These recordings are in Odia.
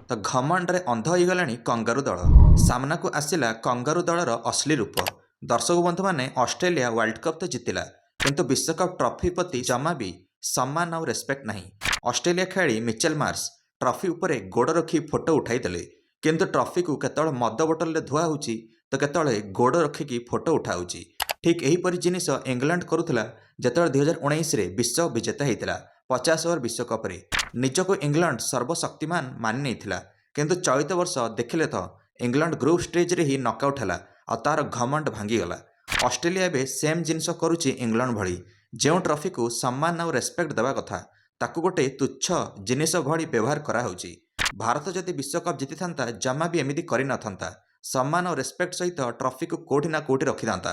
ତ ଘମଣ୍ଡରେ ଅନ୍ଧ ହୋଇଗଲାଣି କଙ୍ଗାରୁ ଦଳ। ସାମ୍ନାକୁ ଆସିଲା କଙ୍ଗାରୁ ଦଳର ଅସଲି ରୂପ। ଦର୍ଶକ ବନ୍ଧୁମାନେ, ଅଷ୍ଟ୍ରେଲିଆ ୱାର୍ଲଡ କପ୍ ତ ଜିତିଲା, କିନ୍ତୁ ବିଶ୍ୱକପ୍ ଟ୍ରଫି ପ୍ରତି ଜମା ବି ସମ୍ମାନ ଆଉ ରେସ୍ପେକ୍ଟ ନାହିଁ। ଅଷ୍ଟ୍ରେଲିଆ ଖେଳାଳି ମିଚେଲ ମାର୍ସ ଟ୍ରଫି ଉପରେ ଗୋଡ଼ ରଖି ଫଟୋ ଉଠାଇଦେଲେ, କିନ୍ତୁ ଟ୍ରଫିକୁ କେତେବେଳେ ମଦ ବୋଟଲରେ ଧୁଆ ହେଉଛି ତ କେତେବେଳେ ଗୋଡ଼ ରଖିକି ଫଟୋ ଉଠାଉଛି। ଠିକ୍ ଏହିପରି ଜିନିଷ ଇଂଲଣ୍ଡ କରୁଥିଲା, ଯେତେବେଳେ 2019ରେ ବିଶ୍ୱ ବିଜେତା ହେଇଥିଲା। 50 ଓଭର ବିଶ୍ୱକପ୍ରେ ନିଜକୁ ଇଂଲଣ୍ଡ ସର୍ବଶକ୍ତିମାନ ମାନି ନେଇଥିଲା। କିନ୍ତୁ ଚଳିତ ବର୍ଷ ଦେଖିଲେ ତ, ଇଂଲଣ୍ଡ ଗ୍ରୁପ୍ ଷ୍ଟେଜ୍ରେ ହିଁ ନକ୍ଆଉଟ୍ ହେଲା ଆଉ ତା'ର ଘମଣ୍ଡ ଭାଙ୍ଗିଗଲା। ଅଷ୍ଟ୍ରେଲିଆ ଏବେ ସେମ୍ ଜିନିଷ କରୁଛି ଇଂଲଣ୍ଡ ଭଳି। ଯେଉଁ ଟ୍ରଫିକୁ ସମ୍ମାନ ଆଉ ରେସ୍ପେକ୍ଟ ଦେବା କଥା, ତାକୁ ଗୋଟେ ତୁଚ୍ଛ ଜିନିଷ ଭଳି ବ୍ୟବହାର କରାହେଉଛି। ଭାରତ ଯଦି ବିଶ୍ୱକପ୍ ଜିତିଥାନ୍ତା, ଜମା ବି ଏମିତି କରିନଥାନ୍ତା। ସମ୍ମାନ ଓ ରେସ୍ପେକ୍ଟ ସହିତ ଟ୍ରଫିକୁ କୋଉଠି ନା କୋଉଠି ରଖିଥାନ୍ତା।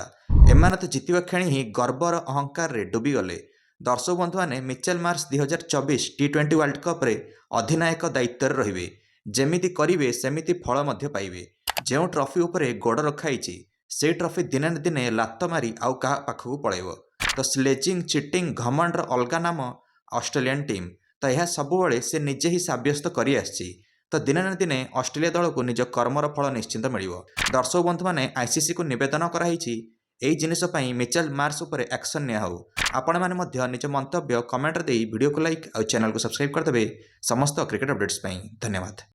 ଏମାନେ ତ ଜିତିବା କ୍ଷଣି ହିଁ ଗର୍ବର ଅହଙ୍କାରରେ ଡୁବିଗଲେ। ଦର୍ଶକ ବନ୍ଧୁମାନେ, ମିଚେଲ ମାର୍ସ 2024 ଟି20 ୱାର୍ଲଡ କପ୍ରେ ଅଧିନାୟକ ଦାୟିତ୍ୱରେ ରହିବେ। ଯେମିତି କରିବେ, ସେମିତି ଫଳ ମଧ୍ୟ ପାଇବେ। ଯେଉଁ ଟ୍ରଫି ଉପରେ ଗୋଡ଼ ରଖାହେଇଛି, ସେଇ ଟ୍ରଫି ଦିନେ ନା ଦିନେ ଲାତ ମାରି ଆଉ କାହା ପାଖକୁ ପଳାଇବ। ତ ସ୍ଲେଜିଂ, ଚିଟିଂ, ଘମଣ୍ଡର ଅଲଗା ନାମ ଅଷ୍ଟ୍ରେଲିଆନ୍ ଟିମ୍। ତ ଏହା ସବୁବେଳେ ସେ ନିଜେ ହିଁ ସାବ୍ୟସ୍ତ କରିଆସିଛି। ତ ଦିନେ ନା ଦିନେ ଅଷ୍ଟ୍ରେଲିଆ ଦଳକୁ ନିଜ କର୍ମର ଫଳ ନିଶ୍ଚିନ୍ତ ମିଳିବ। ଦର୍ଶକ ବନ୍ଧୁମାନେ, ଆଇସିସିକୁ ନିବେଦନ କରାହେଇଛି, ଏଇ ଜିନିଷ ପାଇଁ ମିଚେଲ ମାର୍ସ ଉପରେ ଆକ୍ସନ୍ ନିଆହେଉ। ଆପଣମାନେ ମଧ୍ୟ ନିଜ ମନ୍ତବ୍ୟ କମେଣ୍ଟରେ ଦେଇ ଭିଡ଼ିଓକୁ ଲାଇକ୍ ଆଉ ଚ୍ୟାନେଲକୁ ସବସ୍କ୍ରାଇବ୍ କରିଦେବେ ସମସ୍ତ କ୍ରିକେଟ୍ ଅପଡେଟ୍ସ ପାଇଁ। ଧନ୍ୟବାଦ।